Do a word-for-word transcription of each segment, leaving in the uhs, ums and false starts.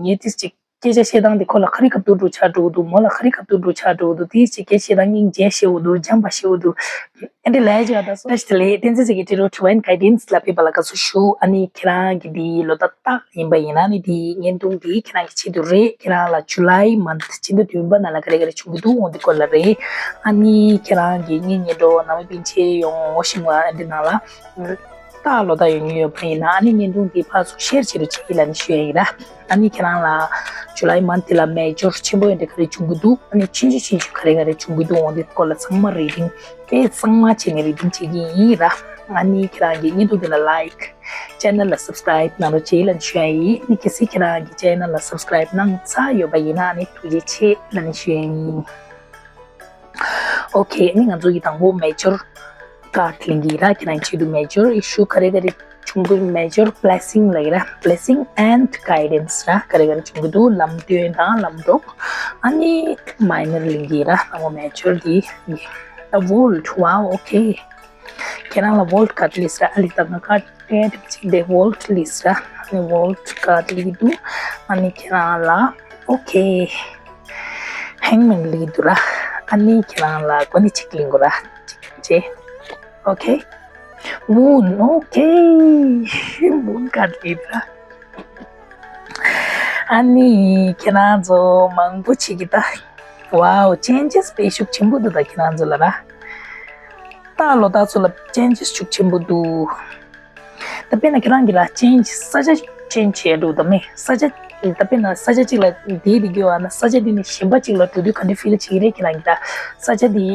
ངས་ཏིས་ཅིག་སྐད་ཆ་བཤད་སྟངས་དེ་ཁོ་ལ་ག་རེ་སྐབས་དུ་འགྲོ་ཆགས་འགྲོ་གི་འདུག་མོ་ལ་ག་རེ་སྐབས་དུ་འགྲོ་ཆགས་འགྲོ་གི་འདུག་ཏིས་ཅིག་སྐད་ཆ་བཤད་སྟངས་སྙིང་རྗེ་ཤེས་འུ་འདུག་འཇམ་པ་ཤེས་འུ་འདུག་ཨེ་འདྲ་ལས་ཅིག་ཨ་ད་སོ་ཏེ་ལེ་བསྟན་འཛིན་ཟེར་གི་ཏི་རོ་ཊི་ཝན་གའི་ཌེན་སི་ལ་ཕེབས་པ་ལ་དགའ་བསུ་ཞུ། ཨ་ནི་ཁྱེད་རང་གི་དེ་ལོ་ཟླ་རྟགས་ཡིན་པ་ཡིན་ན་ནི་དེ་བརྙན་ཐུང་དེ་ཁྱེད་རང་གི་ཆེད་དུ་རེད། ཁྱེད་རང་ལ་ཇུ་ལའི་མནཐ་ཕྱི་ཟླ་བདུན་པ་ནང་ལ་ག་རེ་ག་རེ་བྱུང་གི་འདུག་འོ་འདི་སྐོར་ལ་རེད། ཨ་ནི་ཁྱེད་རང་གི་ངའི་ཉེ་འགྲོ་ནང་མི་སྤུན་མཆེད་ཡོང་ངོ་ཤེས་པ་འདི་ནང་ལ་རྟགས་ལོ་ཟླ་ཡོང་གི་ཡོད་པ་ཡིན་ན་ཨ་ནི་བརྙན་ཐུང་དེ་ཕར་ཚུར་ཤེར་བྱེད་རོགས་བྱེད་ལབ་ནི་ཞུ་ཡ་ཡིན་ར། ཨ་ནི་ཁྱེད་རང་ལ་ཇུ་ལའི་མནཐ་དེ་ལ་མེ་ཇར་ཆེན་པོ་ཡོད་འདྲ་ག་རེ་བྱུང་གི་འདུག་ཨ་ནི་ཆུང་ཆུང་ཆུང་ཆུང་ག་རེ་ག་རེ་བྱུང་གི་འདུག་འོ་འདི་སྐོར་ལ་ཚང་མ་རེ་ཌིང་དཔེ་གཙང་མ་བྱས་ནས་རེ་ཌིང་བྱེད་ཀྱི་ཡིན་ར། ཨ་ནི་ཁྱེད་རང་གི་བརྙན་ཐུང་དེ་ལ་ལའིཀ། ཆེ་ནལ་ལ་སབ་སི་ཀ་རའིབ་གནང་རོགས་བྱེད་ལབ་ནས་ཞུ་ཡ་ཡིན། ཨ་ནི་གལ་སྲིད་ཁྱེད་རང་གི་ཆེ་ནལ་ལ་སབ་སི་ཀ་རའིབ་གནང་ཚར་ཡོད་པ་ཡིན་ན་ཨ་ནི་ཐུགས་རྗེ་ཆེ་ལབ་ནས་ཞུ་ཡ་ཡིན། ཨོ་ཁེ། ཨ་ནི་ང་ཚོ་གི་དང་པོ་མེ་ཇར་ཀཱརཌ་ལེན་གྱི་ཡིན་ར། ཁྱེད་རང་ཆེད་དུ་མེ་ཇར་ཨི་ཤུ་ག་རེ་ག་རེ་བྱུང་གི། མེ་ཇར་བྷི་ལེ་སིང་ལབ་ཀྱི་ར། བྷི་ལེ་སིང་ཨེན་ཌི་གའི་ཌེན་སི་ར། ག་རེ་ག་རེ་བྱུང་གི་འདུག་ལམ་སྟོན་དང་ལམ་གྲོགས། ཨ་ནི་མའི་ནར་ལེན་གྱི་ཡིན་ར། དང་པོ་མེ་ཇར་དེ་ཡིན། ད་ཝོལ་ཊི། ཝའོ། ཨོ་ཁེ། ཁྱེད་རང་ལ་ཝོལ་ཊི་ཀཱརཌ་ལེན་སོང་ར། ཨ་ལི་ད་ང་ཀཱརཌ་སྟོན་ཡ་དེ་ཅིག་དེ་ཝོལ་ཊི་ལེན་སོང་ར། ཨ་ནི་ཝོལ་ཊི་ཀཱརཌ་ལེན་གྱི་འདུག་ཨ་ནི་ཁྱེད་རང་ལ་ཨོ་ཁེ། ཧེང་མེན་ལེན་གྱི་འདུག་ར། ཨ་ནི་ཁྱེད་རང་ལ་གོ་ནི་ཅིག་ལེན་དགོས་ར། ཅིག་ཅེ། ཨོ་ཁེ། མུན། ཨོ་ཁེ། མུན་ཀཱརཌ་ལེན་ར། ཨ་ནི་ཁྱེད་རང་ཚོ་མང་པོ་ཅིག་གིས་ད། ཝའོ། ཅེན་ཇེས་དཔེ་ཤུགས་ཆེན་པོ་འདུག་ད་ཁྱེད་རང་ཚོ་ལ་ར། རྟགས་ལོ་ཟླ་ཚོ་ལ་ཅེན་ཇེས་ཤུགས་ཆེན་པོ་འདུག་ད་དཔེར་ན་ཁྱེད་རང་གིས་ར་ཅེན་ཇེས་ས་ཆ་ཅེན་ཇེ་བྱས་འགྲོ་ད་མེ། ས་ཆ་ད་དཔེར་ན་ས་ཆ་གཅིག་ལ་བསྡད་དེ་གི་ཡོད་ན་ས་ཆ་དེ་ནས་གཞན་པ་གཅིག་ལ་འགྲོ་དུས་ག་འདྲ་ཕིལ་བྱེད་ཀྱི་རེད། ཁྱེད་རང་གིས་ད་ས་ཆ་དེ་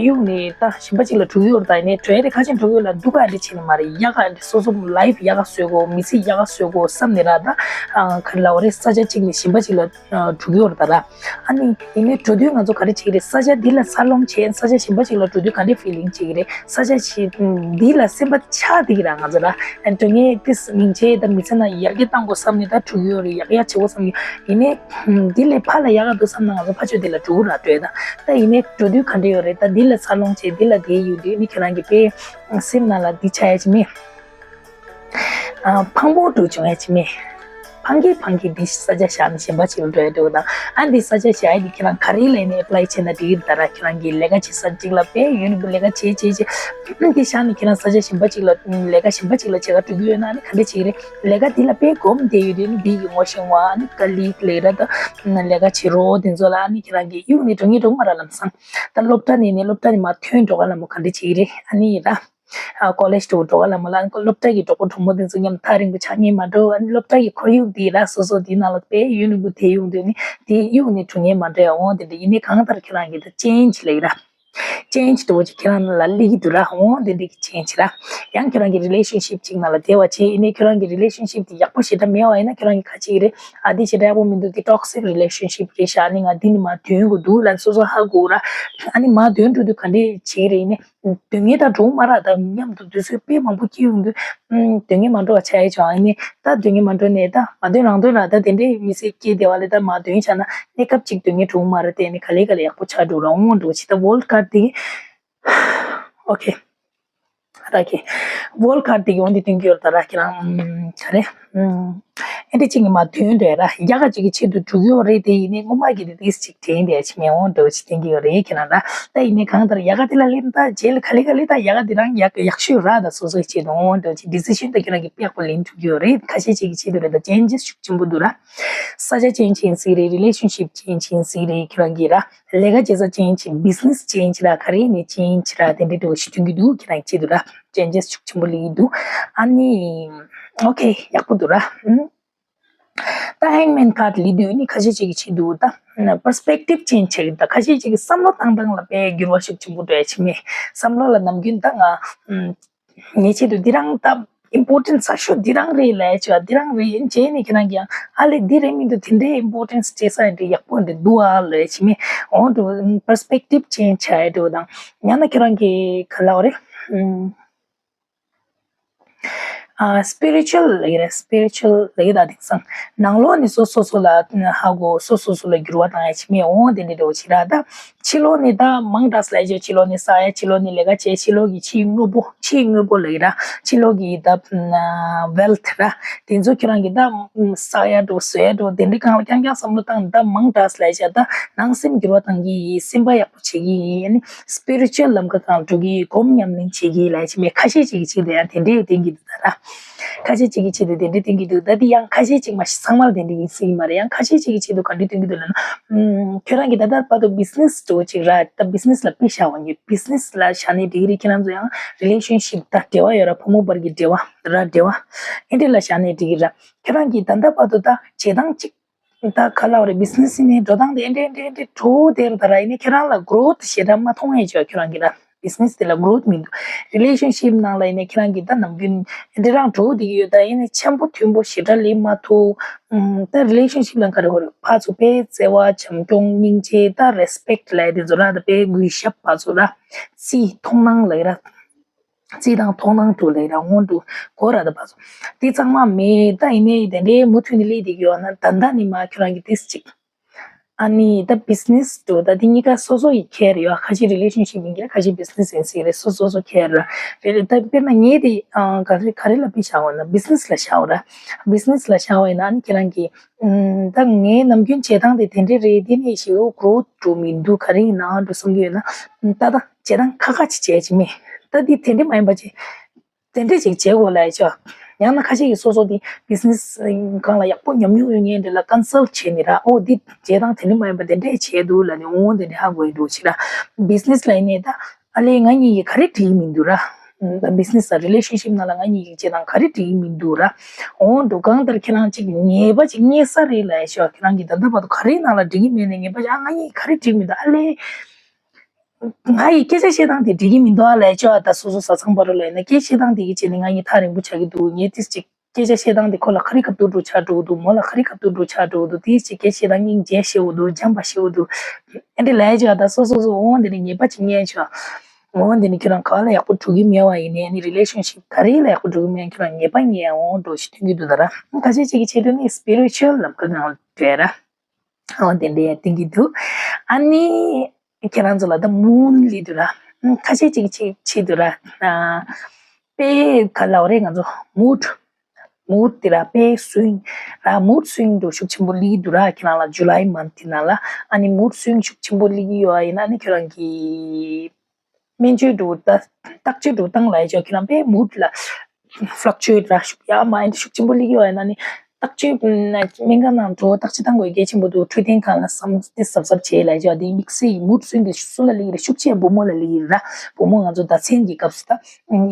གཡུག་ནས་ད་གཞན་པ་གཅིག་ལ་འགྲོ་གི་ཡོད་རེད། ད་ཡིན་ནའི་འགྲོ་ཡ་དེ་ཁ་ཆེམས་འགྲོ་གི་ཡོད་ལ་སྡུག་ག་འདྲ་བྱེད་ནི་མ་རེད། ཡག་ག་འདྲ་སོ་སོ་ལའིབ་ཡག་ག་བཟོ་དགོས། མི་ཚེ་ཡག་ག་བཟོ་དགོས་བསམ་ནས་ར། ད་ག་རེ་ལབ་དགོས་རེད། ས་ཆ་གཅིག་ནས་གཞན་པ་གཅིག་ལ་འགྲོ་གི་ཡོད་རེད་ད་ར། ཨ་ནི་ཡིན་ནའི་འགྲོ་དུས་ང་ཚོ་ག་རེ་བྱེད་ཀྱི་རེད། ས་ཆ་འདི་ལ་འཚར་ལོངས་བྱས་ས་ཆ་གཞན་པ་གཅིག་ལ་འགྲོ་དུས་ག་འདྲའི་ཕི་ལིང་བྱེད་ཀྱི་རེད། ས་ཆ་ཞིག་འདི་ལ་སེམས་པ་ཆགས་བསྡད་ཀྱི་ར། ང་ཚོ་ར་འགྲོ་མཁན་དེ་སྙིང་རྗེ་ད་མི་ཚེ་ན་ཡར་རྒྱས་གཏང་དགོས་བསམ་ནས་ད་འགྲོ་གི་ཡོད་རེད། ཡག་ཡག་བྱེད་དགོས་བསམ་གྱི། ཡིན་ནའི་འདི་ལས་ཕར་ལ་ཡག་ག་འདུག་བསམ་ན་ང་ཚོ་ཕར་ཕྱོགས་དེ་ལ་འགྲོ་གི་ར་འགྲོ་ཡ། ད་ད་ཡིན་ནའི་འགྲོ་དུས་ག་འདྲ་ཡོད་རེད། ད་འདི་ལ་འཚར་ལོངས་བྱས་འདི་ལ་བསྡད་ཡོད་དུས་ནི་ཁྱེད་རང་གི་དཔེ་སེམས་ནང་ལ་འདི་ཆགས་ཡ་ཅིག་མེད། ཨ། ཕངས་པོ་འགྲོ་བྱུང་ཡ་ཅིག་མེད། ཕངས་ཀྱི་ཕངས་ཀྱི་འདི་ས་ཆ་བཞག་ནས་གཞན་པ་ཅིག་ལ་འགྲོ་ཡ་འགྲོ་དང་། ཨ་འདི་ས་ཆ་བཞག་ཡ་འདི་ཁྱེད་རང་ག་རེ་ལས་ནས་ཨེ་པ་ལའི་བྱས་ན་འགྲིག་གི་རེད་ད་ར། ཁྱེད་རང་གིས་ལས་ཀ་བྱེད་ས་གཅིག་ལ་དཔེ་ཡོད་ནི་འདི་ལས་ཀ་བྱེད་བྱེད་བྱེད། ཨ་འདི་བཞག་ནས་ཁྱེད་རང་ས་ཆ་གཞན་པ་ཅིག་ལ་ལས་ཀ་གཞན་པ་ཅིག་ལ་བྱེད་ག་འགྲོ་གི་ཡོད་ན་ཨ་ནི་ག་འདྲ་བྱེད་ཀྱི་རེད། ལས་ཀ་འདི་ལ་དཔེ་གོམས་བསྡད་ཡོད་དུས་ནི་འདི་གི་ངོ་ཤེས་པ་ཨ་ནི་ཀ་ལིག་ལས་ར་ད་ལས་ཀ་བྱེད་རོགས་དེ་ཚོ་ལ་ཨ་ནི་ཁྱེད་རང་གིས་གཡུག་ནས་འགྲོ་ངེས་འགྲོ་མ་ར་ལམ་སང་། ད་སློབ་གྲྭ་ནས་ནས་སློབ་གྲྭ་ནས་མར་ཐོན་འགྲོ་ག་ལ་མོ་ག་འདྲ་བྱེད་ཀྱི་རེད། ཨ་ནི་ར། ཨ་ཀོ་ལེཇ་དུ་འགྲོ་བ་ལ་མོ་ལ་སློབ་གྲྭ་གི་གྲོགས་པོ་གྲོགས་མོ་དེ་ཚོ་མཉམ་ཐག་རིང་པོ་ཆགས་ངེས་མ་འགྲོ། ཨ་ནི་སློབ་གྲྭ་གི་ཁོར་ཡུག་འདི་ར་སོ་སོ་འདི་ནང་ལ་དཔེ་ཡུན་རིང་པོ་དེ་ཡོང་དུས་ནི་དེ་གཡུག་ནས་འགྲོ་ངེས་མ་འགྲོ་ཡ། འོང་དེ་འདྲ་ཡིན་ནའི་གང་ལྟར་ཁྱེད་རང་གི་ད་ཅེན་ཇི་ལབ་ཡོད་ར། ཅེན་ཇི་དུ་ཅིག་ཁྱེད་རང་ལ་སླེབས་ཀྱི་འདུག་ར། འོང་དེ་འདྲ་གི་ཅེན་ཇི་ར། ཡང་ཁྱེད་རང་གི་རི་ལེ་ཤན་ཤིབ་ཅིག་ནང་ལ་བསྡད་པ་བྱས་ཡིན་ནའི་ཁྱེད་རང་གི་རི་ལེ་ཤན་ཤིབ་དེ་ཡག་པོ་ཞེ་དྲག་མེད་པ་ཡིན་ན་ཁྱེད་རང་གི་ག་ཅིག་རེད། ཨ་དེ་ཞེ་དྲག་ཡག་པོ་མི་འདུག་དེ་ཊོག་སིག་རི་ལེ་ཤན་ཤིབ་རེད་ཤག་ཨ་ནི་ང་འདི་ནས་མར་ཐོན་དགོས་འདུག་ལབ་སོ་སོ་ཧ་གོ་ར། ཨ་ནི་མར་ཐོན་འགྲོ་དུས་ག་འདྲས་བྱེད་ཀྱི་རེད་ཡིན་ནའི། སྡོད་ངེས་དང་འགྲོ་མ་རག་དང་མཉམ་དུ་དུས་ཚོད་དཔེ་མང་པོ་སྐྱེལ་ཡོང་དུས། ཨུམ། སྡོད་ངེས་མ་འགྲོ་བ་ཆགས་ཡ་བྱུང་། ཨ་ནི་ད་སྡོད་ངེས་མ་འགྲོ་ནས་ད་མ་སྡོད་རང་སྡོད་ར་ད་དེ་འདྲའི་མི་ཚེ་སྐྱེལ་བསྡད་པ་ལས་ད་མ་སྡོད་བྱས་ན་གནས་སྐབས་གཅིག་སྡོད་ངེས་འགྲོ་མ་རེད་དེ། ཨ་ནི་ག་ལེ་ག་ལེ་ཡག་པོ་ཆགས་འགྲོ་ར། འོང་འགྲོ་ཅི་ད་ཝོལ་ཊི་ཀཱརཌ་དེ། ཨོ་ཁེ། ཝོལ་ཊི་ཀཱརཌ་དེ་གི་འོང་དེ་སྟོན་གྱི་ཡོད་རེད་ད་ར་ཁྱེད་རང་། ཨུམ། ག་རེ། ཨུམ། ཨེ་འདྲ་ཅིག་གི་མ་དོན་འདྲ་ར་ཡག་ག་ཅིག་གི་ཆེད་དུ་འགྲོ་གི་ཡོད་རེད་དེ། ཡིན་ནའི་སྔོན་མ་གི་དེ་ཏིས་ཅིག་དྲན་བསྡད་ཡ་ཅིག་མེད། འོང་འགྲོ་ཅིག་སྟོན་གྱི་ཡོད་རེད་ཁྱེད་རང་ར། ད་ཡིན་ནའི་གང་ལྟར་ཡག་ག་དེ་ལ་སླེབས་ད་རྗེས་ལ་ག་ལེ་ག་ལེ་ད་ཡག་ག་དེ་རང་ཡག་ཡག་ཤོས་ར། ད་སོ་སོའི་ཆེད་དུ་འོང་འགྲོ་ཅིག་ཌི་སི་ཤན་ད་ཁྱེད་རང་གི་དཔེ་ཡག་པོ་ལེན་ཐུབ་ཀྱི་ཡོད་རེད། ཁ་ཤས་ཅིག་གི་ཆེད་དུ་རེད་ད་ཅེན་ཇེས་ཤུགས་ཆེན་པོ་འདུག་ར། ས་ཆ་ཅེན་ཇི་ཡིན་སྲིད་རེད། རི་ལེ་ཤན་ཤིབ་ཅེན་ཇི་ཡིན་སྲིད་རེད། ཁྱེད་རང་གི་ར་ལས་ཀ་བྱེད་ས་ཅེན་ཇི། བི་ཛི་ནེ་སི་ཅེན་ཇི་ར། ག་རེ་ནས་ཅེན་ཇི་ར། དེ་འདྲའི་འདྲ་བོ་ཞིག་སྟོན་གྱི་འདུག་ཁྱེད་རང་ཆེད་དུ་ར། ཅེན་ཇེས་ཤུགས་ཆེན་པོ་སླེབས་ཀྱི་འདུག་ཨ་ནི། ཨོ་ཁེ། ཡག་པོ་འདུག་ར། ཨུམ། ད་ཧེང་མེན་ཀཱརཌ་སླེབས་དུས་ནི་ཁ་ཤས་ཅིག་གི་ཆེད་དུ་ད་པར་སི་པེག་ཊིབ་ཅེན་ཇི་བྱེད་ཀྱི་འདུག་ཁ་ཤས་ཅིག་གི་བསམ་བློ་བཏང་སྟངས་ལ་དཔེ་འགྱུར་བ་ཤུགས་ཆེན་པོ་འགྲོ་ཡ་ཅིག་མེད། བསམ་བློ་ལ་ནམ་རྒྱུན་ད་ང་ཨུམ། ངའི་ཆེད་དུ་འདི་རང་ད་ཨིམ་པོར་ཊེན་ཊི་ས་ཤོག་འདི་རང་རེད་ལབ་ཡ་ཅིག་འདི་རང་རེད་ཡིན་བྱས་ནས་ཁྱེད་རང་གིས་ཡང་ཨ་ལས་འདི་རེད་མི་འདུག་དེ་འདྲའི་ཨིམ་པོར་ཊེན་ཊི་བྱེད་ས་ཡ་འདི་ཡག་པོ་འདི་འདུག་ཨ་ལབ་ཡ་ཅིག་མེད། འོང་དུ་པར་སི་པེག་ཊིབ་ཅེན་ཇི་བྱ་ཡ་འདྲ་བོ་དང་ཡང་ན་ཁྱེད་རང་གིས་ག་ལབ་རེད། ཨུམ། ཨ་སི་པི་རི་ཅུ་ཨལ་ལབ་ཀྱི་རེད། སི་པི་རི་ཅུ་ཨལ་ལབ་ཀྱི་ད་དེང་སང་ནང་ལོགས་ནས་སོ་སོ་སོ་ལ་ཧ་གོ། སོ་སོ་སོ་ལ་འགྱུར་བ་བཏང་ཡ་ཅིག་མེད་འོང་། དེ་འདྲ་འདྲ་བོ་ཅིག་ར། ད་ཕྱི་ལོགས་ནས་ད་མང་དྲགས་ལབ་ཀྱི་ཕྱི་ལོགས་ནས་བསགས་ཡ། ཕྱི་ལོགས་ནས་ལས་ཀ་བྱས། ཕྱི་ལོགས་ཀྱི་ཕྱིའི་དངོས་པོ། ཕྱིའི་དངོས་པོ་ལབ་ཀྱི་ར། ཕྱི་ལོགས་ཀྱི་ད་ཝེལ་ཐི་ར། དེ་ཚོ་ཁྱོད་རང་གིས་ད་བསགས་ཡ་འགྲོ་བཟོ་ཡ་འགྲོ་དེ་འདྲའི་སྒང་ལ་རྐྱང་རྐྱང་བསམ་བློ་བཏང་ནས། ད་མང་དྲགས་ལབ་ཀྱི་ད་ནང་སེམས་འགྱུར་བ་བཏང་གི་ཡིན། སེམས་པ་ཡག་པོ་བྱེད་ཀྱི་ཡིན། ཨ་ནི་སི་པི་རི་ཅུ་ཨལ་ལམ་ཁ་སྒང་འགྲོ་གི་ཡིན། སྒོམ་ཉམས་ལེན་བྱེད་ཀྱི་ཡིན་ལབ་ཀྱི་མེད། ཁ་ཤས་ཅིག་གིས་ཅིག་ད་ཡང་དེ་འདྲས་བསྟན་གྱི་འདུག་ད་ར། ཁ་ཤས་ཅིག་གི་ཆེད་དུ་དེ་འདྲས་སྟོན་གྱི་འདུག་ད་དེ་ཡང་ཁ་ཤས་ཅིག་མ་གཏོགས་ཚང་མ་ལ་དེ་འདྲས་ཡིན་སྲིད་ཀྱི་མ་རེད། ཡང་ཁ་ཤས་ཅིག་གི་ཆེད་དུ་ག་འདྲས་སྟོན་གྱི་འདུག་ལབ་ན། ཨུམ། ཁྱོད་རང་གིས་ད་ལྟ་བར་དུ་བི་ཛི་ནེ་སི་འདྲ་བོ་ཅིག་ར། ད་བི་ཛི་ནེ་སི་ལ་དཔེ་བཞག་པ་ཡིན། བི་ཛི་ནེ་སི་ལ་བཞག་ནའི་འགྲིག་གི་རེད། ཁྱེད་རང་ཚོ་ཡང་རི་ལེ་ཤན་ཤིབ་ད་འབྲེལ་བ་ཡོད་ར། ཕོ་མོ་བར་གྱི་འབྲེལ་བ་ར། འབྲེལ་བ་ཨེ་འདྲས་ལ་བཞག་ནའི་འགྲིག་གི་ར། ཁྱོད་རང་གིས་ད་ལྟ་བར་དུ་ད་བྱེད་སྟངས་ཅིག་ད་ག་ལབ་རེད། བི་ཛི་ནེ་སི་ཡིན་ནའི་འགྲོ་སྟངས་དེ་འདྲས་འདྲས་འདྲས་འགྲོ་བསྡད་རེད་ད་ར། ཡིན་ནའི་ཁྱེད་རང་ལ་གྷི་རོ་ཐི་ཞེ་དྲག་མ་མཐོང་ཡས་ཅིག་ཁྱོད་རང་གིས་ར། བི་ཛི་ནེ་སི་དེ་ལ་གྷི་རོ་ཐི་མི་འདུག་རི་ལེ་ཤན་ཤིབ་ནང་ལ་ཡིན་ནའི་ཁྱེད་རང་གིས་ད་ནམ་རྒྱུན་འདི་རང་འགྲོ་བསྡད་ཀྱི་ཡོད། ད་ཡིན་ནའི་འཆམ་པོ་མཐུན་པོ་ཞེ་དྲག་སླེབས་མ་ཐུབ། ཨུམ། ད་རི་ལེ་ཤན་ཤིབ་ལ་ག་རེ་གོ་རེད། ཕར་ཚུར་དཔེ་བརྩེ་བ་བྱམས་སྐྱོང་སྙིང་རྗེ་ད་རེ་སི་པེག་ཊི་ལབ་ཡ་དེ་ཚོ་ར། ད་དཔེ་གུས་ཞབས་ཕར་ཚུར་ར། བརྩི་མཐོང་སྣང་ལབ་ཀྱི་ར། བརྩི་དང་མཐོང་སྣང་འདྲ་བོ་ལབ་ཀྱི་ར། འོ་འདྲ་བོ་གོ་ར། ད་ཕར་ཚུར་དེ་ཚང་མ་མེད། ད་ཡིན་ནའི་དེ་འདྲའི་མུ་མཐུད་ནས་སླེབས་བསྡད་ཀྱི་ཡོད་ན། ད་ལྟ་ནས་མར་ཁྱོད་རང་གིས་ཏོག་ཙམ་ཅིག་ཨ་ནི་ད་བི་ཛི་ནེ་སི་འདྲ་བོ་ད་དེ་གཉིས་ཀ་སོ་སོ་ཡི་ཁེ་རེད་ཡ། ཁ་ཤས་རི་ལེ་ཤན་ཤིབ་ཡིན་གྱི་རེད། ཁ་ཤས་བི་ཛི་ནེ་སི་ཡིན་སྲིད་རེད། སོ་སོ་སོ་ཁེ་རེད། རེད་རེད། ད་དཔེར་ན་ངས་དེ་ཨ་ག་རེ་ག་རེ་ལ་དཔེ་བཞག་པ་ཡིན་ན། བི་ཛི་ནེ་སི་ལ་བཞག་པ་ར། བི་ཛི་ནེ་སི་ལ་བཞག་པ་ཡིན་ན། ཨ་ནི་ཁྱེད་རང་གིས་ཨུམ། ད་ངའི་ནམ་རྒྱུན་བྱེད་སྟངས་དེ་དེ་འདྲས་རེད། དེ་ནས་ཞེ་པོ་གྷི་རོ་ཐི་འགྲོ་མི་འདུག་ག་རེ་ཡིན་ནའང་འགྲོ་བསམ་གྱི་ཡོད་ན། ཨུམ། ད་ད་བྱེད་སྟངས་ཁག་ཁག་ཅིག་བྱས་ཅིག་མེད། ད་འདི་དེ་འདྲས་མ་ཡིན་པ་ཅིག་དེ་འདྲས་ཅིག་བྱེད་དགོས་ལབ་ཡ་ཅིག་ཡང་ན་ཁ་ཤས་ཀྱིས་སོ་སོ་དེ་བི་ཛི་ནེ་སི་སྒང་ལ་ཡག་པོ་ཉམས་མྱོང་ཡོད་མཁན་འདྲ་ལ་ཀོན་སལ་བྱས་ནས་ར། ཨོ་འདི་བྱེད་སྟངས་དེ་འདྲས་མ་ཡིན་པ་དེ་འདྲས་བྱས་འདུག་ལབ་ནས། འོ་དེ་འདྲས་ཧ་གོ་ཡི་འདུག་ཅིག་ར། བི་ཛི་ནེ་སི་ལ་ཡིན་ནའི་ད་ཨ་ལས་ང་གཉིས་ཀྱིས་ག་རེ་འགྲིག་གི་མི་འདུག་ར། ད་བི་ཛི་ནེ་སི་དང་རི་ལེ་ཤན་ཤིབ་ནང་ལ་ང་གཉིས་ཀྱིས་བྱེད་སྟངས་ག་རེ་འགྲིག་གི་མི་འདུག་ར། འོ་འདུག་གང་ལྟར་ཁྱེད་རང་ཅིག་ངེས་པ་ཅིག་རྙེད་ས་རེད་ལབ་ཡ་ཅིག་ཁྱེད་རང་གིས་ད་ལྟ་བར་དུ་ག་རེ་ནང་ལ་འགྲིག་གི་མེད་ནའི་ངེས་པ་ཅིག་ཨ་ང་གཉིས་ག་རེ་འགྲིག་མི་འདུག་ཨ་ལས། ང་ཡི་སྐད་ཆ་བཤད་སྟངས་དེ་འགྲིག་གི་མི་འདུག་ཨ་ལབ་ཡ་ཅིག་ད་སོ་སོ་བཟའ་ཚང་བར་ལ་ཡིན་ན་སྐད་ཆ་བཤད་སྟངས་དེ་གི་བྱས་ནས་ང་གཉིས་ཐག་རིང་པོ་ཆགས་ཀྱི་འདུག་ངས་ཏིས་ཅིག་སྐད་ཆ་བཤད་སྟངས་དེ་ཁོ་ལ་ག་རེ་སྐབས་དུ་འགྲོ་ཆགས་འགྲོ་གི་འདུག་མོ་ལ་ག་རེ་སྐབས་དུ་འགྲོ་ཆགས་འགྲོ་གི་འདུག་ཏིས་ཅིག་སྐད་ཆ་བཤད་སྟངས་སྙིང་རྗེ་ཞེ་པོ་འདུག་འཇམ་པ་ཞེ་པོ་འདུག་ཨེ་འདྲ་ལབ་ཡ་ཅིག་ད་སོ་སོ་སོ་འོ་འདི་ནི་ངེས་པ་ཅིག་རྙེད་ཡ་ཅིག་འོ་འདི་ནི་ཁྱོད་རང་ག་ལ་ཡག་པོ་འགྲོ་གི་མེད་པ་ཡིན་ནའི། ཨ་ནི་རི་ལེ་ཤན་ཤིབ་ག་རེ་ལ་ཡག་པོ་འགྲོ་གི་མེད་ཁྱོད་རང་ངེས་པ་རྙེད་ཡ་འོ་འདྲ་བོ་ཞིག་སྟོན་གྱི་འདུག་ད་ར། ཁ་ཤས་ཅིག་གི་ཆེད་དུ་ནི་སི་པི་རི་ཅུ་ཨལ་ལམ་ཁ་ནང་ལ་འགྲོ་ཡ་ར། འོ་དེ་འདྲ་ཡང་བསྟན་གྱི་འདུག་ཨ་ནི་ཁྱེད་རང་ཚོ་ལ་ད་མུན་སླེབས་འདུག་ར། ཁ་ཤས་ཅིག་ཆེད་ཆེད་དུ་ར། དཔེ་ག་ལབ་རེད། ང་ཚོ་མུཌ་མུཌ་དེ་ར་དཔེ་སུའིང་ར། མུཌ་སུའིང་འདྲ་ཤུགས་ཆེན་པོ་སླེབས་འདུག་ར། ཁྱེད་རང་ལ་ཇུ་ལའི་མན་ཐི་ནང་ལ་ཨ་ནི་མུཌ་སུའིང་ཤུགས་ཆེན་པོ་སླེབས་ཀྱི་ཡོད་པ་ཡིན་ན། ཨ་ནི་ཁྱེད་རང་གིས་སྨན་བཅོས་འདྲ་ད་བརྟག་དཔྱད་འདྲ་བཏང་ལབ་ཡ་ཅིག་ཁྱེད་རང་དཔེ་མུཌ་ལ་ཕླག་ཅུ་ཨེཊ་ར་ཤུགས་ཡ་མ་ཨེ་འདྲ་ཤུགས་ཆེན་པོ་སླེབས་ཀྱི་ཡོད་པ་ཡིན་ན་ནི། བརྟག་དཔྱད་སྨན་ཁང་ནང་འགྲོ་བརྟག་དཔྱད་བཏང་དགོས་གལ་ཆེན་པོ་འདུག་འཕྲོད་བསྟེན་ཁང་ལ་བསམ་སྟེ་གཟབ་གཟབ་བྱེད་ལབ་ཡ་ཅིག་དེ་དམིགས་བསལ་གྱི་མུཌ་སུའིང་དེ་སུ་ལ་སླེབས་ཀྱི་རེད། ཤུགས་ཆེ་བུ་མོ་ལ་སླེབས་ཀྱི་རེད་ར། བུ་མོ་ང་ཚོ་ཟླ་མཚན་གྱི་སྐབས་སུ་ད་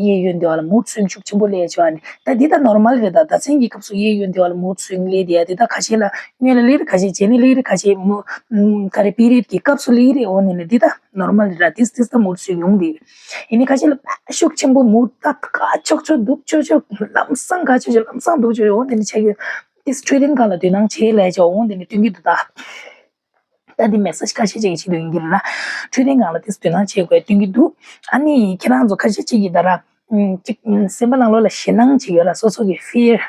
གཡས་གཡོན་དེ་བ་ལ་མུཌ་སུའིང་ཤུགས་ཆེན་པོ་སླེབས་ཡ་ཅིག་ཨ་ནི་ད་འདི་ད་ནོར་མལ་རེད། ད་ཟླ་མཚན་གྱི་སྐབས་སུ་གཡས་གཡོན་དེ་བ་ལ་མུཌ་སུའིང་སླེབས་བསྡད་ཡ་དེ་ད་ཁ་ཤས་ལ་སྔོན་ལ་སླེབས་རེད། ཁ་ཤས་རྗེས་ནས་སླེབས་རེད། ཁ་ཤས་མུ་ག་རེ་པི་རི་ཡོཌ་ཀྱི་སྐབས་སུ་སླེབས་རེད། འོ་ནི་ནི་འདི་ད་ནོར་མལ་རེད་ར། ཏིས་ཏིས་ད་མུཌ་སུའིང་ཡོང་གི་རེད། ཡིན་ནའི་ཁ་ཤས་ལ་ཤུགས་ཆེན་པོ་མུཌ་ད་དཀའ་ཆོག་ཆོག་སྡུག་ཆོག་ཆོག་ལམ་སང་དཀའ་ཆོག་ཆོག་ལམ་སང་སྡུག་ཆོག་ཆོག་འོ་འདི་ནི་ཆགས་ཀྱི་ཡོད། ཏིས་འཕྲོད་བསྟེན་ཁང་ལ་དོ་སྣང་བྱེད་ལབ་ཡ་ཅིག་འོ་འདི་ནི་སྟོན་གྱི་འདུག་ད་ད་འདི་མེ་སེ་ཇི་ཁ་ཤས་ཅིག་གི་ཆེད་དུ་ཡིན་གྱི་རེད་ལ། འཕྲོད་བསྟེན་ཁང་ལ་ཏིས་དོ་སྣང་བྱེད་དགོས་སྟོན་གྱི་འདུག་ཨ་ནི་ཁྱེད་རང་ཚོ་ཁ་ཤས་ཅིག་གིས་ད་ར་ཅིག་སེམས་པ་ནང་ལོགས་ལ་ཞེད་སྣང་ཅིག་ཡོད་ལ། སོ་སོ་གི་ཕི་ཡར་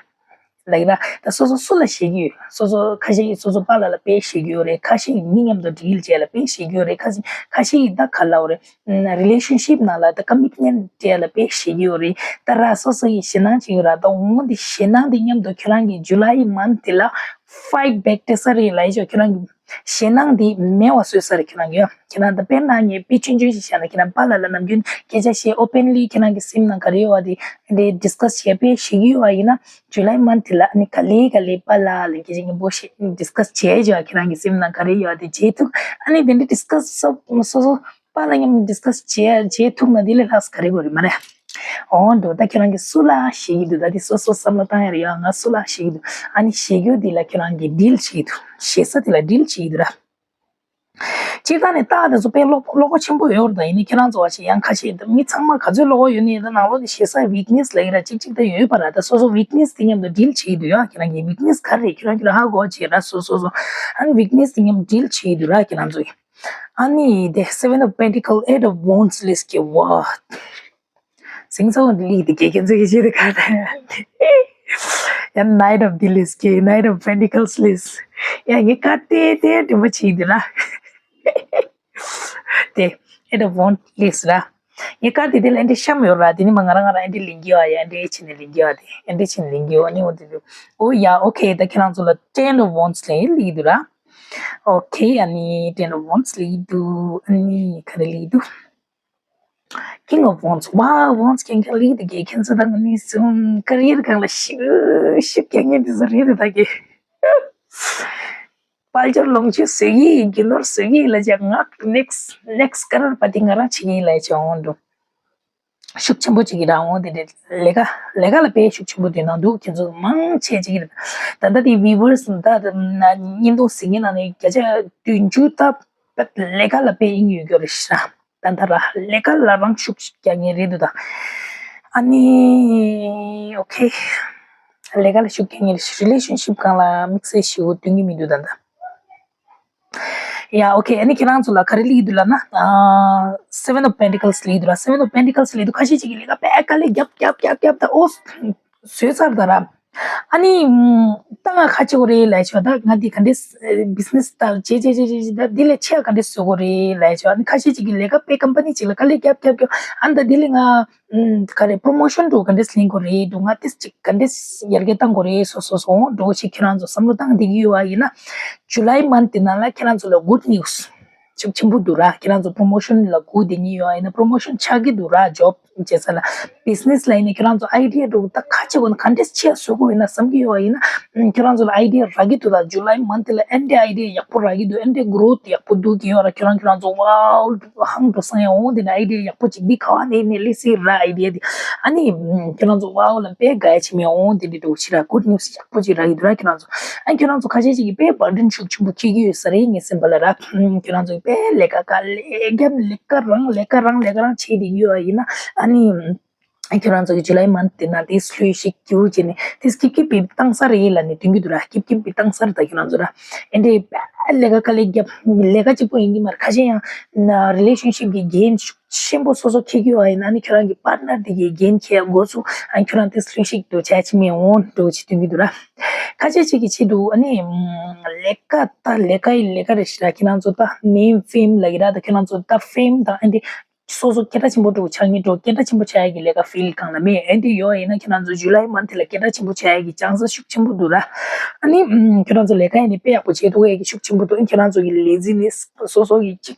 ལབ་ཀྱི་ར། ད་སོ་སོ་སུ་ལ་ཞེད་ཀྱི་ཡོད། སོ་སོ་ཁ་ཤས་ཀྱིས་སོ་སོ་པཱ་ལགས་ལ་དཔེ་ཞེད་ཀྱི་ཡོད་རེད། ཁ་ཤས་ཀྱིས་མི་མཉམ་དུ་ཌིལ་བྱས་ལ་དཔེ་ཞེད་ཀྱི་ཡོད་རེད། ཁ་ཤས་ཁ་ཤས་ཀྱིས་ད་ག་ལབ་རེད། རི་ལེ་ཤན་ཤིབ་ནང་ལ་ད་ཀ་མིཊ་མེན་ཊི་སྤྲད་ལ་དཔེ་ཞེད་ཀྱི་ཡོད་རེད། ད་ར་སོ་སོ་ཡི་ཞེད་སྣང་ཅིག་ཡོད་ར། ད་འོ་འདི་ཞེད་སྣང་འདི་མཉམ་དུ་ཁྱེད་རང་གིས་ཇུ་ལའི་མན་ཐི་ལ་ཕའིཊ་བེག་སྤྲད་ས་རེད་ལབ་ཡ་ཅིག་ཁྱེད་རང་གིས་ཞེད་སྣང་འདི་མེད་པ་བཟོས་ས་རེད། ཁྱེད་རང་གིས་ཁྱེད་རང་ད་དཔེར་ན་ངས་དཔེ་ཆུང་ཆུང་ཞིག་བཤད་ན། ཁྱེད་རང་པཱ་ལགས་ལ་ནམ་རྒྱུན་སྐད་ཆ་བཤད། ཨོ་པན་ལི་ཁྱེད་རང་གི་སེམས་ནང་ག་རེ་ཡོད་པ་དེ་དེ་ཌིས་ཀ་སི་བྱས་དཔེ་ཞེད་ཀྱི་ཡོད་པ་ཡིན་ན། ཇུ་ལའི་མན་ཐི་ལ་ཨ་ནི་ག་ལེ་ག་ལེ་པཱ་ལགས་ལ་སྐད་ཆ་སྙན་པོ་བཤད། ཌིས་ཀ་སི་བྱས་ཅིག་ཁྱེད་རང་གི་སེམས་ནང་ག་རེ་ཡོད་པ་དེ་བརྗེད་ཐུབ། ཨ་ནི་དེ་འདྲ་ཌིས་ཀ་སི་སོ་སོ་པཱ་ལགས་མཉམ་ཌིས་ཀ་སི་བྱས་བྱེད་ཐུབ་ན་དེ་ལས་ལྷག་ས་ག་རེ་དགོས་རེད་མ་རེད། འོ་འདུག་ད་ཁྱེད་རང་གིས་སུ་ལ་ཞེད་ཀྱི་འདུག་ད་དེ་སོ་སོ་བསམ་བློ་བཏང་ཡ་རེད་ཡ། ང་སུ་ལ་ཞེད་ཀྱི་འདུག་ཨ་ནི་ཞེད་རྒྱུ་དེ་ལ་ཁྱེད་རང་གིས་ཌིལ་བྱེད་ཀྱི་འདུག་ཞེད་ས་དེ་ལ་ཌིལ་བྱེད་ཀྱི་འདུག་ར། སྤྱིར་བཏང་ནས་རྟགས་དེ་ཚོ་དཔེ་བློ་བློ་ཁོག་ཆེན་པོ་ཡོད་རེད། ད་ཡིན་ནའི་ཁྱེད་རང་ཚོ་བ་ཞིག་ཡང་ཁ་ཤས་ད་མི་ཚང་མ་ག་ཚོད་བློ་ཁོག་ཡོད་ནའི་ད་ནང་ལོགས་ནས་ཞེད་ས་ཝིག་ནེ་སི་ལབ་ཀྱི་ར་གཅིག་གཅིག་ད་ཡོད་པ་ར། ད་སོ་སོ་ཝིག་ནེ་སི་དེ་མཉམ་དུ་ཌིལ་བྱེད་ཀྱི་འདུག་ཡ། ཁྱེད་རང་གིས་ཝིག་ནེ་སི་ག་རེ་རེད་ཁྱེད་རང་གིས་ཧ་གོ་བྱས་ར། སོ་སོ་སོ་ཨ་ནི་ཝིག་ནེ་སི་དེ་མཉམ་ཌིལ་བྱེད་ཀྱི་འདུག་ར་ཁྱེད་རང་ཚོ་གིས། ཨ་ནི་དེ་Seven of Pentacles, Eight of Wands ལས་ཀྱི་བ། ཟིང་ཚོགས་ལིག་དེ་གེ་ཁྱེད་ཚོ་གི་ཆེད་དུ་ག་རེ། ཡང་Knight of the List གི Knight of Pentacles list ཡང་ངས་ག་དེ་དེ་དྲན་པ་བྱེད་འདི་ལ། དེ་Eight of Wands list ར། ངས་ག་དེ་དེ་ལ་ཨེ་འདྲི་བཤམས་ཡོད་ར། དེ་ནི་མ་ང་རང་ང་རང་ཨེ་འདྲི་ལིང་གི་ཡོད་ཡ། ཨེ་འདྲི་ཨེ་ཆི་ནས་ལིང་གི་ཡོད་དེ། ཨེ་འདྲི་ཆི་ནས་ལིང་གི་ཡོད་ནི་འོ་དེ་དུ། འོ་ཡ། ཨོ་ཁེ། ད་ཁྱེད་རང་ཚོ་ལ་Ten of Wands ལས་ལིག་འདུག་ར། ཨོ་ཁེ། ཨ་ནི་Ten of Wands ལིག་འདུག་ཨ་ནི་ག་རེ་ལིག་འདུག King of Wands. Wow, Wands ཀྱང་ཀྱང་ལིག་དེ་གེ་ཁྱེད་ཚོ་དང་ནི་སུམ་ཀ་རི་ཡར་སྒང་ལ་ཤུགས་ཤུགས་རྒྱག་མཁན་དེ་ཚོ་རེད་དེ་ད་གེ། དཔལ་འབྱོར་ལོངས་སྤྱོད་བཟོ་གི་ཡིན། རྒྱུ་ནོར་བཟོ་གི་ཡིན་ལ་ཅག་ང་next next crorepati ང་རང་བྱེད་ཀྱི་ཡིན་ལ་ཅག་འོང་འདུག་ཤུགས་ཆེན་པོ་ཅིག་གི་རང་འོང་དེ་རེད། ལས་ཀ་ལས་ཀ་ལ་དཔེ་ཤུགས་ཆེན་པོ་དེ་ནང་འདུག་ཁྱེད་ཚོ་མང་ཆེ་ཅིག་གི་རེད། ད་ལྟ་དེ་viewers ད་ཉིན་ཐོ་ཟིན་གྱི་ནང་ནས་བརྒྱ་ཆ་བདུན་ཅུ་ད་ལས་ཀ་ལ་དཔེ་ཡིན་ཡོད་རྒྱུ་རེད་ཤག་ད་ལྟ་ར་ལས་ཀ་ལ་རང་ཤུགས་རྒྱག་མཁན་རེད་འདུག་ད། ཨ་ནི་ཨོ་ཁེ། ལས་ཀ་ལ་ཤུགས་རྒྱག་མཁན་རེད། relationship སྒང་ལ་དམིགས་བསལ་ཞེ་པོ་སྟོན་གྱི་མི་འདུག་ད་ལྟ། ཡ་ཨོ་ཁེ། ཨ་ནི་ཁྱེད་རང་ཚོ་ལ་ག་རེ་ལིག་འདུག་ལབ་ན། Seven of Pentacles ལིག་འདུག་ར། Seven of Pentacles ལིག་འདུག་ཁ་ཤས་ཅིག་གིས་ལས་ཀ་དཔེ་དཀའ་ལས་རྒྱབ་རྒྱབ་རྒྱབ་རྒྱབ་ད་ཨོ་བཟོས་ཚར་ད་ར། ཨ་ནི། ད་ང་ཁ་ཆེ་བོ་རེད་ལབ་ཆོག་ད་ང་འདི་ག་འདྲས་business ད་བྱེད་བྱེད་བྱེད་བྱེད་ད་འདི་ལས་ཆེ་ག་འདྲས་བཟོ་དགོས་རེད་ལབ་ཆོག་ཨ་ནི་ཁ་ཤས་ཅིག་གིས་ལས་ཀ་དཔེ་company ཅིག་ལ་དཀའ་ལས་རྒྱབ་རྒྱབ་རྒྱབ་ཨ་ནི་ད་འདི་ལས་ང་ག་རེ་promotion འགྲོ་ག་འདྲས་ལེན་དགོས་རེད་འགྲོ་ང་ཏིས་ཅིག་ག་འདྲས་ཡར་རྒྱས་བཏང་དགོས་རེད་སོ་སོ་སོ་འགྲོ་ཅིག་ཁྱེད་རང་ཚོ་བསམ་བློ་བཏང་བསྡད་ཀྱི་ཡོད་པ་ཡིན་ན་July month དེ་ནང་ལ་ཁྱེད་རང་ཚོ་ལ་good news ཤུགས་ཆེན་པོ་འདུག་ར། ཁྱེད་རང་ཚོ་promotion ལ་སྒུག་བསྡད་ཀྱི་ཡོད་ཡིན་ན་promotion ཆགས་ཀྱི་འདུག་ར། job བྱེད་ས་ལ་business ལ་ཡིན་ན་ཁྱེད་རང་ཚོ་idea འདུག་ད་ཁ་ཆེ་བ་ན་ག་འདྲས་ཆེ་བཟོ་དགོས་ཡིན་ན་བསམ་གྱི་ཡོད་ཡིན་ན་ཁྱེད་རང་ཚོ་ལ་idea རག་གི་འདུག་ད་July month ལ་ཨེ་འདྲས་idea ཡག་པོ་རག་གི་འདུག་ཨེ་འདྲས་growth ཡག་པོ་འདུག་གི་ཡོད་ར། ཁྱེད་རང་ཁྱེད་རང་ཚོ་wow ཧང་འགྲོ་སང་ཡང་འོང་དེ་ནས་idea ཡག་པོ་ཅིག་འདི་ག་བ་ནས་ནས་སླེབས་སྲིད་ར། idea འདི་ཨ་ནི་ཁྱེད་རང་ཚོ་wow ལ་དཔེ་དགའ་ཡ་ཆེ་མེད་འོང་དེ་འདྲས་འགྲོ་ཕྱི་ར་good news ཡག་པོ་ཅིག་རག་གི་འདུག་ར། ཁྱེད་རང་ཚོ་ཨ་ཁྱེད་རང་ཚོ་ཁ་ཤས་ཅིག་གིས་དཔེ་burden ཤུགས་ཆེན་པོ་འཁྱེར་གྱི་ཡོད་ས་རེད་ངའི་སེམས་པ་ལ་ར། ཁྱེད་རང་ཚོ་དཔེ་ལས་ཀ་དཀའ་ལས་རྒྱབ་ལས་ཀ་རང་ལས་ཀ་རང་ལས་ཀ་རང་བྱེད་བསྡད་ཀྱི་ཡོད་པ་ཡིན་ན་ཨ་ནི། ཁྱེད་རང་ཚོ་གི་July month དེ་ན་དེ་ལྷོད་ཤིག་རྒྱུ་བྱས་ནས་དེ་སྐྱིད་སྐྱིད་པའི་བཏང་ས་རེད་ལ་ནི་དོན་གྱི་འདུག་ར། སྐྱིད་སྐྱིད་པའི་བཏང་ས་རེད། ད་ཁྱེད་རང་ཚོ་ར་ཨེ་འདྲའི་ལས་ཀ་དཀའ་ལས་རྒྱབ་ལས་ཀ་གཅིག་པོ་ཡིན་གྱི་མ་རེད། ཁ་ཤས་ཡང་relationship གི་འགན་ཤུགས་ཆེན་པོ་སོ་སོ་འཁྱེར་གྱི་ཡོད་པ་ཡིན་ན་ཨ་ནི་ཁྱེད་རང་གི་partner དེ་གི་འགན་འཁྱེར་དགོས་སུ་ཨ་ཁྱེད་རང་དེ་ལྷོད་ཤིག་ཏུ་བྱ་ཆི་མེད་འོང་འགྲོ་ཆི་དོན་གྱི་འདུག་ར། ཁ་ཤས་ཅིག་གི་ཆེད་དུ་ཨ་ནི་ལས་ཀ་ད་ལས་ཀ་ཡི་ལས་ཀ་རེད་ཤི་ར། ཁྱེད་རང་ཚོ་ད་name fame ལ་ཡི་ར། ད་ཁྱེད་རང་ཚོ་ད་fame དང་ཨ་འདི་སོ་སོ་སྐད་གྲགས་ཆེན་པོ་འགྲོ་ཆགས་ངེས་འགྲོ། སྐད་གྲགས་ཆེན་པོ་ཆགས་ཡ་གི་ལས་ཀ་field གང་ལ་མེད། ཨ་འདི་ཡོད་ཡིན་ན་ཁྱེད་རང་ཚོ་July month ལ་སྐད་གྲགས་ཆེན་པོ་ཆགས་ཡ་གི་chances ཤུགས་ཆེན་པོ་འདུག་ར། ཨ་ནི་ཁྱེད་རང་ཚོ་ལས་ཀ་ཡི་ནི་དཔེ་ཡག་པོ་བྱེད་ཐུབ་ཡ་གི་ཤུགས་ཆེན་པོ་འདུག་ཨ་ཁྱེད་རང་ཚོ་གི་laziness སོ་སོ་གི་ཅིག་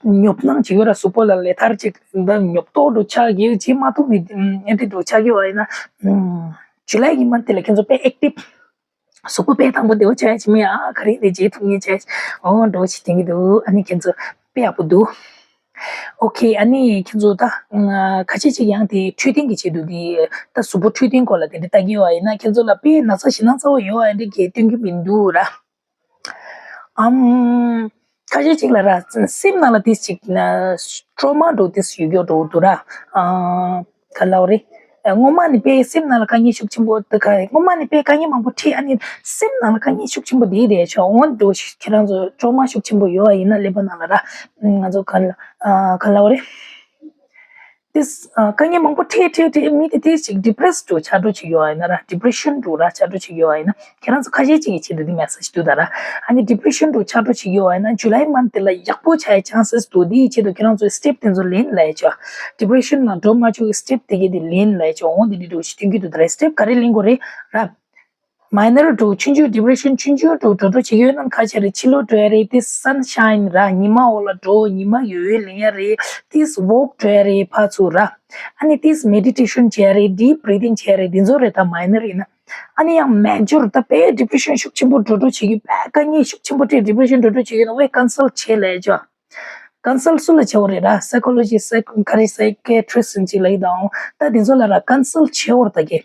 ཉོབ་སྣང་ཅིག་ཡོད་ར། གཟུགས་པོ་ལ་ལས་ཐར་ཅིག་ད་ཉོབ་ཏོག་འགྲོ་ཆགས་ཡོད་བྱེད་མ་ཐུབ་ནི་ཨ་འདི་འགྲོ་ཆགས་ཡོད་ཡིན་ན་July གི་month དེ་ལ་ཁྱེད་ཚོ་དཔེ་active གཟུགས་པོ་དཔེ་དང་པོ་བདེ་བོ་བྱས་ཡ་ཆི་མེད་ཨ་ག་རེ་འདི་བརྗེད་ཐུབ་ངེས་བྱས་འོང་འགྲོ་ཆི་དེང་གི་འདུག་ཨ་ནི་ཁྱེད་ཚོ་དཔེ་ཡག་པོ་འདུག་ཨོ་ཁེ། ཨ་ནི་ཁྱེད་ཚོ་ད་ཁ་ཤས་ཅིག་ཡང་དེ་འཕྲོད་བསྟེན་གྱི་ཆེད་དུ་དེ་ད་གཟུགས་པོ་འཕྲོད་བསྟེན་སྐོར་ལ་དེ་འདྲ་ལྟ་གི་ཡོད་ཨ་ཡིན་ན་ཁྱེད་ཚོ་ལ་དཔེ་ན་ཚ་ཞེད་སྣང་ཚ་བོ་ཡོད་ཨ་འདྲ་གི་སྟོན་གི་མི་འདུག་ར། ཨམ། ཁ་ཤས་ཅིག་ལ་ར་སེམས་ནང་ལ་དེ་ཅིག་trauma འགྲོ་དེ་ཡོད་ཀྱོག་འགྲོ་འདུག་ར། ཨ། ག་ལབ་རེད། སྔོན་མ་ནས་དཔེ་སེམས་ནང་ལ་དཀའ་ངལ་ཤུགས་ཆེན་པོ་དེ་ག་སྔོན་མ་ནས་དཔེ་དཀའ་ངལ་མང་པོ་འཕྲད་ཨ་ནི་སེམས་ནང་ལ་དཀའ་ངལ་ཤུགས་ཆེན་པོ་དེ་རེད་ཆོག་འོང་འགྲོ་ཞིག་ཁྱེད་རང་ཚོ་trauma ཤུགས་ཆེན་པོ་ཡོད་པ་ཡིན་ན་ཀླད་པ་ནང་ལ་ར་ང་ཚོ་ག་ལ་ག་ལབ་རེད། དེ་དཀའ་ངལ་མང་པོ་འཕྲད་འཕྲད་འཕྲད་མི་དེ་དེ་ཞིག་depressed འགྲོ་ཆགས་འགྲོ་ཅིག་ཡོད་པ་ཡིན་ན་ར་depression འགྲོ་ར་ཆགས་འགྲོ་ཅིག་ཡོད་པ་ཡིན་ན། ཁྱེད་རང་ཚོ་ཁ་ཤས་ཅིག་གི་ཆེད་དུ་འདི་message འདུག་ད་ར། ཨ་ནི་depression འགྲོ་ཆགས་འགྲོ་བྱེད་ཀྱི་ཡོད་པ་ཡིན་ན་July month དེ་ལ་ཡག་པོ་ཆགས་ཡ་chances འདུག་འདིའི་ཆེད་དུ་ཁྱེད་རང་ཚོས་step དེ་ཚོ་ལེན་ལ་ཡ་ཆོག depression ནང་འགྲོ་མ་ཆོག་གི་step དེ་གའི་དེ་ལེན་ལ་ཡ་ཆོག་འོང་དེ་འདྲ་འགྲོ་ཞིག་སྟོན་གྱི་འདུག་ད་ར། step ག་རེ་ལེན་དགོས་རེད་ར། minor འགྲོ་ཆུང་ཆུང་depression ཆུང་ཆུང་འགྲོ་འགྲོ་འགྲོ་བྱེད་ཀྱི་ཡོད་ན་ཁ་ཆེ་རེད། ཕྱི་ལོགས་འགྲོ་ཡ་རེད། དེ་sunshine ར་ཉི་མ་འོག་ལ་འགྲོ་ཉི་མ་ཡོལ་ཡོལ་ལེན་ཡ་རེད། དེ་walk འགྲོ་ཡ་རེད་ཕར་ཚུར་ར། ཨ་ནི་དེ་meditation བྱེད་ཡ་རེད། deep breathing བྱེད་ཡ་རེད། དེ་ཚོ་རེད་ད་minor ཡིན་ན། ཨ་ནི་ཡང་major ད་དཔེ་depression ཤུགས་ཆེན་པོ་འགྲོ་འགྲོ་བྱེད་ཀྱི་དཔེ་དཀའ་ངལ་ཤུགས་ཆེན་པོ་འཕྲད་depression འགྲོ་འགྲོ་བྱེད་ཀྱི་ན་ཝེ་consult བྱེད་ལས་ཅོ། consult སུ་ལ་བྱེད་འོ་རེད་ར། psychology psych ག་རེ་psychiatrist ཅིག་ལ་ཡི་དང་ད་དེ་ཚོ་ལ་ར་consult བྱེད་འོ་ར་ད་གེ།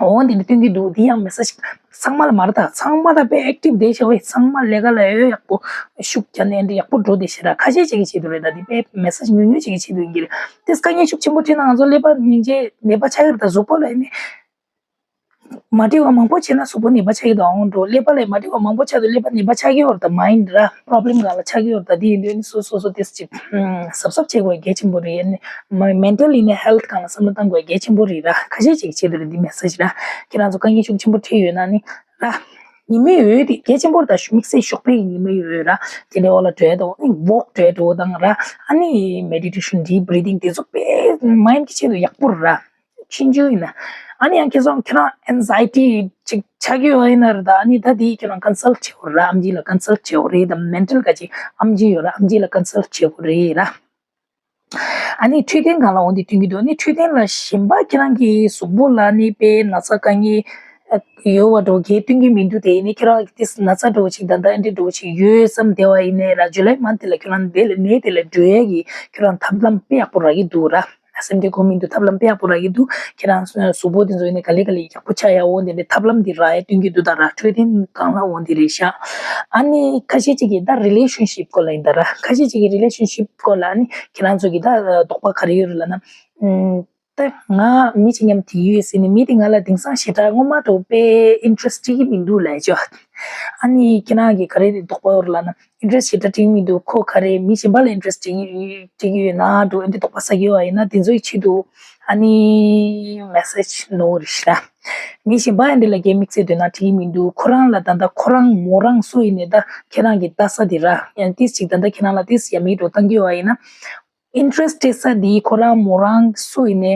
འོ་འདི་ནི་སྟོན་གྱི་འདུག་འདི་ཡང་message ཚང་མ་ལ་མ་རེད་ད། ཚང་མ་ད་དཔེ་active བསྡད་ཤག་ཝེ། ཚང་མ་ལས་ཀ་ལ་ཡོད་ཡག་པོ་ཤུགས་རྒྱག་ནས་འདི་ཡག་པོ་འགྲོ་བསྡད་ཤག་ར། ཁ་ཤས་ཅིག་གི་ཆེད་དུ་རེད་ད། འདི་དཔེ་message ཉུང་ཉུང་ཅིག་གི་ཆེད་དུ་ཡིན་གྱི་རེད། དེ་དཀའ་ངལ་ཤུགས་ཆེན་པོ་འཕྲད་ན་ང་ཚོ་ཀླད་པ་སྙིང་རྗེ་ནད་པ་ཆགས་ཀྱི་རེད་ད། གཟུགས་པོ་ལ་ཡིན་ནི། མ་འགྲིག་པ་མང་པོ་བྱས་ན་གཟུགས་པོ་ནད་པ་ཆགས་ཀྱི་འདུག་ཨང་འགྲོ། ཀླད་པ་ལ་མ་འགྲིག་པ་མང་པོ་ཆགས་འདུག་ཀླད་པ་ནད་པ་ཆགས་ཀྱི་ཡོད་རེད། ད་མའིན་ར་པོ་རོབ་ལེམ་སྒང་ལ་ཆགས་ཀྱི་ཡོད་རེད། ད་དེ་ཡིན་དུས་ནི་སོ་སོ་སོ་ཏིས་ཅིག་གཟབ་གཟབ་བྱེད་དགོས་གལ་ཆེན་པོ་རེད། ཨ་ནི་མ་མེན་ཊལ་ཡིན་ནའི་ཧེལ་ཐི་སྒང་ལ་བསམ་བློ་གཏང་དགོས་གལ་ཆེན་པོ་རེད་ར། ཁ་ཤས་ཅིག་བྱེད་དུ་རེད་འདི་མེ་སེ་ཇི་ར། ཁྱེད་རང་ཚོ་དཀའ་ངལ་ཤུགས་ཆེན་པོ་འཕྲད་ཡོད་ན་ནི་ར། ཉི་མའི་འོད་དེ་གལ་ཆེན་པོ་རེད། ད་དམིགས་བསལ་ཞོགས་པའི་ཉི་མའི་འོད་ར། དེ་ནས་འོག་ལ་བྲོས་འགྲོ། ཨ་ནི་ཝོག་བྲོས་འགྲོ་དང་ར། ཨ་ནི་མེ་ཌི་ཊེ་ཤན་ཌིབ་བྷི་རི་དིང་དེ་ཚོ་དཔེ་མའིན་གྱི་ཆེད་དུ་ཡག་པོ་ར། ཆུང་ཆུང་ཡིན་ན། ཨ་ནི་ཡང་ཁྱེད་ཚོ་ཁྱེད་རང་ཨེན་ཛའི་ཊི་ཅིག་ཆགས་ཀྱི་ཡོད་ཡིན་ན་ར། ད་ཨ་ནི་ད་དེ་ཁྱེད་རང་ཀོན་སལ་བྱེད་དགོས་ར། ཨམ་ཆི་ལ་ཀོན་སལ་བྱེད་དགོས་རེད། ད་མེན་ཊལ་ག་ཅིག་ཨམ་ཆི་ཡོད་ར། ཨམ་ཆི་ལ་ཀོན་སལ་བྱེད་དགོས་རེད་ར། ཨ་ནི་འཕྲོད་བསྟེན་སྒང་ལ་འོ་འདི་སྟོན་གྱི་འདུག་ཨ་ནི་འཕྲོད་བསྟེན་ལ་གཞན་པ་ཁྱེད་རང་གི་གཟུགས་པོ་ལ་ནི་དཔེ་ན་ཚ་དཀའ་ངལ་ཡོད་པ་འགྲོ་གལ་སྟོན་གྱི་མི་འདུག་དེ་ཡིན་ནི་ཁྱེད་རང་གི་ཏིས་ན་ཚ་འགྲོ་ཅིག་ད་ལྟ་ཨེ་འདྲ་འགྲོ་ཅིག་ཡོད་བསམ་བསྡད་པ་ཡིན་ནའི་ར། ཇུ་ལའི་མན་ཐི་ལ་ཁྱེད་རང་དེ་ལ་ནད་དེ་ལས་སྒྲོལ་ཡ་གི་ཁྱེད་རང་ཐབས་ལམ་དཔེ་ཡག་པོ་རག་གི་འདུག་ར། སེམས་ཁྲལ་དགོས་མི་འདུག་ཐབས་ལམ་དཔེ་ཡག་པོ་རག་གི་འདུག་ཁྱེད་རང་གཟུགས་པོ་དེ་ཚོ་ཡིན་ནའི་ག་ལེ་ག་ལེ་ཡག་པོ་ཆགས་ཡ་འོ་དེ་འདྲའི་ཐབས་ལམ་འདི་རག་ཡ་སྟོན་གྱི་འདུག་ད་ར། འཕྲོད་བསྟེན་སྒང་ལ་འོ་འདི་རེད་ཤག་ཨ་ནི་ཁ་ཤས་ཅིག་གིས་ད་རི་ལེ་ཤན་ཤིབ་སྐོར་ལ་ཡིན་ད་ར། ཁ་ཤས་ཅིག་གིས་རི་ལེ་ཤན་ཤིབ་སྐོར་ལ་ཨ་ནི་ཁྱེད་རང་ཚོ་གིས་ད་དོགས་པ་ག་རེ་ཡོད་རེད་ལབ་ན། ཨམ། ད་ང་མི་གཅིག་མཉམ་དེ་ཡོད་ཟེར་ནས་མི་དེ་ང་ལ་དེང་སང་ཞེ་དྲག་སྔོན་མ་འདྲ་པོ་དཔེ་ཨིན་ཊི་རེ་སི་ཊི་སྤྲད་ཀྱི་མི་འདུག་ལབ་ཅོ། ཨ་ནི་ཁྱེད་རང་གིས་ག་རེ་དོགས་པ་ཡོད་རེད་ལབ་ན། ཨིན་ཊི་རེ་སི་ཊི་ཞེ་དྲག་སྤྲད་ཀྱི་མི་འདུག་ཁོ་ག་རེ་མི་གཞན་པ་ལ་ཨིན་ཊི་རེ་སི་ཊི་སྤྲད་ཀྱི་སྤྲད་ཀྱི་ཡོད་ན་འགྲོ། ཨ་འདི་དོགས་པ་ཟ་གི་ཡོད་པ་ཡིན་ན་དེ་ཚོའི་ཆེད་དུ་ཨ་ནི་མེ་སེ་ཇི་ནོ་རེད་ཤག་མི་གཞན་པ་ཨ་འདི་ལ་གའི་དམིགས་བསལ་འདོད་སྣང་སྤྲད་ཀྱི་མི་འདུག་ཁོ་རང་ལ་ད་ལྟ་ཁོ་རང་མོ་རང་སུ་ཡིན་ནའི་ད་ཁྱེད་རང་གི་ལྟ་ས་དེ་ར། ཡང་ཏིས་ཅིག་ད་ལྟ་ཁྱེད་རང་ལ་ཏིས་ཡ་མེད་འགྲོ་བཏང་གི་ཡོད་པ་ཡིན་ན། ཨིན་ཊི་རེ་སི་སྤྲད་ས་དེ་ཁོ་རང་མོ་རང་སུ་ཡིན་ནའི་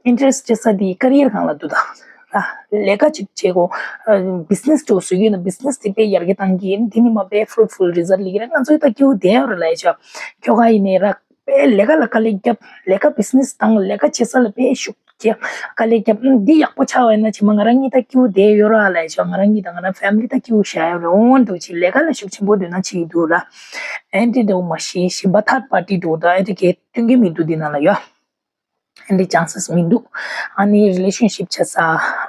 ཨིན་ཊི་རེ་སི་སྤྲད་ས་དེ་ཀེ་རི་ཡར་སྒང་ལ་འདུག་ད། ལས་ཀ་ཅིག་བྱེད་དགོས། བི་ཛི་ནེ་སི་འདྲ་བོ་བཟོ་གི་ཡོད་ན་བི་ཛི་ནེ་སི་དེ་དཔེ་ཡར་རྒྱས་གཏང་གི་ཡིན། དེ་ནི་མ་དཔེ་ཕུ་རུ་ཕུལ་རི་ཛལ་ལི་གི་རེད། ང་ཚོའི་ད་སྐྱིད་པོ་བསྡད་ཡོད་རེད་ལབ་ཡ་ཆོག་ཁྱོ་ག་ཡིན་ནའི་ར་དཔེ་ལས་ཀ་ལ་དཀའ་ལས་བརྒྱབ། ལས་ཀ་བི་ཛི་ནེ་སི་དང་ལས་ཀ་བྱེད་ས་ལ་དཔེ་ཤུགས་རྒྱག་དཀའ་ལས་བརྒྱབ། ཨ་འདི་ཡག་པོ་ཆགས་པ་ཡིན་ན་ཕྱི་མ་ང་རང་གཉིས་ད་སྐྱིད་པོ་བསྡད་ཡོད་ར་ལབ་ཡ་ཆོག་ང་རང་གཉིས་དང་ང་རང་ཕེ་མི་ལི་ད་སྐྱིད་པོ་བཞག་ཡོད་རེད། འོ་འདུག་ཅིག་ལས་ཀ་ལ་ཤུགས་ཆེན་པོ་འདོད་སྣང་བྱེད་ཀྱི་འདུག་ར། ཨ་འདི་འདྲ་བོ་མ་གཞི་གཞན་པ་ཐར་པར་ཊི་འདྲ་བོ་ད་ཨ་འདི་གའི་སྟོན་གྱི་མི་འདུག་འདི་ནང་ལ་ཡོད། ཨ་འདི་ཅན་སེ་སི་མི་འདུག་ཨ་ནི་རི་ལེ་ཤན་ཤིབ་བྱེད་ས།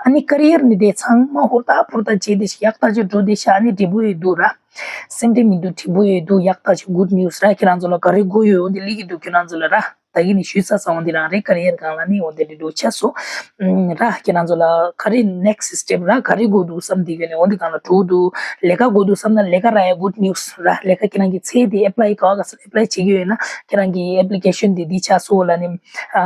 ཨ་ནི་ཀེ་རི་ཡར་ནི་དེ་ཚང་མ་ཧུར་ཐག་ཧུར་ཐག་བྱས་ཏེ་ཡག་ཐག་ཆོད་འགྲོ་བསྡད་ཤག་ཨ་ནི་འབྲས་བུ་ཡོད་འདུག་ར། སེམས་ཁྲལ་མི་འདུག་འབྲས་བུ་ཡོད་འདུག་ཡག་ཐག་ཆོད་གུཌ་ནིའུ་སི་ར། ཁྱེད་རང་ཚོ་ལ་ག་རེ་དགོས་ཡོད་འོ་འདི་ལི་གི་འདུག་ཁྱེད་རང་ཚོ་ལ་ར། ད་གིན་ནི་ཞུས་ཚར་སོང་འོ་འདི་རང་རེད། ཀེ་རི་ཡར་སྒང་ལ་ནི་འོ་འདི་འདྲ་འགྲོ་ཆགས་སོང་། ཨ་ར་ཁྱེད་རང་ཚོ་ལ་ག་རེ་ནེག་སི་སི་ཊེབ་ར་ག་རེ་དགོས་འདུག་བསམ་དེ་གི་ནི་འོ་འདི་སྒང་ལ་འགྲོ་འདུག་ལས་ཀ་དགོས་འདུག་བསམ་ན་ལས་ཀ་རག་ཡ་གུཌ་ནིའུ་སི་ར། ལས་ཀ་ཁྱེད་རང་གི་ཚེ་འདི་ཨེབ་ལའི་ག་བ་ག་ས་ཨེབ་ལའི་བྱེད་ཀྱི་ཡོད་ན་ཁྱེད་རང་གི་ཨེབ་ལི་ཀེ་ཤན་འདི་འདི་ཆགས་སོང་ལ་ནི་ཨ་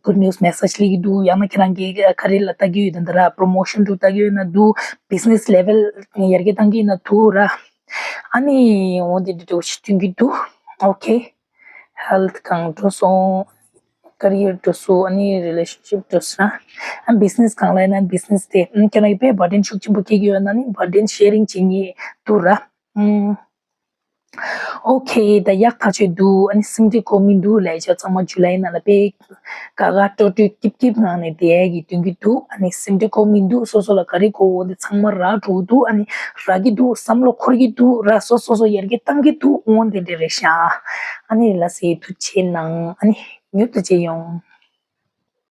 གུཌ་ནིའུ་སི་མེ་སེ་ཇི་སླེབས་ཀྱི་འདུག་ཡང་ན་ཁྱེད་རང་གི་ག་རེ་ལ་ལྟ་གི་ཡོད་ད་འདི་ར་པོ་རོ་མོ་ཤན་འདྲ་བོ་ལྟ་གི་ཡོད་ན་འདུག་བི་ཛི་ནེ་སི་ལེ་ཝལ་ཡར་རྒྱས་གཏང་གི་ཡོད་ན་འདུག་ར། ཨ་ནི་འོ་འདི་འདྲ་འདྲ་བོ་ཞིག་སྟོན་གྱི་འདུག་ཨོ་ཁེ། ཧེལ་ཐི་སྒང་འགྲོ་སོང་། ཀེ་རི་ཡར་འགྲོ་སོང་། ཨ་ནི་རི་ལེ་ཤན་ཤིབ་འགྲོ་སོང་། ཨ་བི་ཛི་ནེ་སི་སྒང་ལ་ཡིན་ན་བི་ཛི་ནེ་སི་དེ་ཨ་ཁྱེད་རང་གི་དཔེ་བར་ཌེན་ཤུགས་ཆེན་པོ་སྐྱེ་གི་ཡོད་ན་ནི་བར་ཌེན་ཤེ་རིང་བྱེད་མཁན་འདུག་ར། ཨུམ། ཨོ་ཁེ། ད་ཡག་ཐག་ཆོད་འདུག་ཨ་ནི་སེམས་ཁྲལ་དགོས་མི་འདུག་ལབ་ཡ་ཆོག་ཚང་མ་ཇུ་ལའི་ནང་ལ་དཔེ་དགའ་དགའ་སྤྲོ་སྤྲོ་སྐྱིད་སྐྱིད་ངང་ནས་བསྡད་ཡ་གི་སྟོན་གྱི་འདུག་ཨ་ནི་སེམས་ཁྲལ་དགོས་མི་འདུག་སོ་སོ་ལ་ག་རེ་དགོས་འོ་དེ་ཚང་མ་རག་འགྲོ་གི་འདུག་ཨ་ནི་རག་གི་འདུག་བསམ་བློ་འཁོར་གྱི་འདུག་ར། སོ་སོ་སོ་ཡར་རྒྱས་གཏང་གི་འདུག་འོ་དེ་འདྲ་རེད་ཤག་ཨ་ནི་ལ་སེ་ཐུགས་རྗེ་གནང་། ཨ་ནི་མྱུར་དུ་མཇལ་ཡོང་།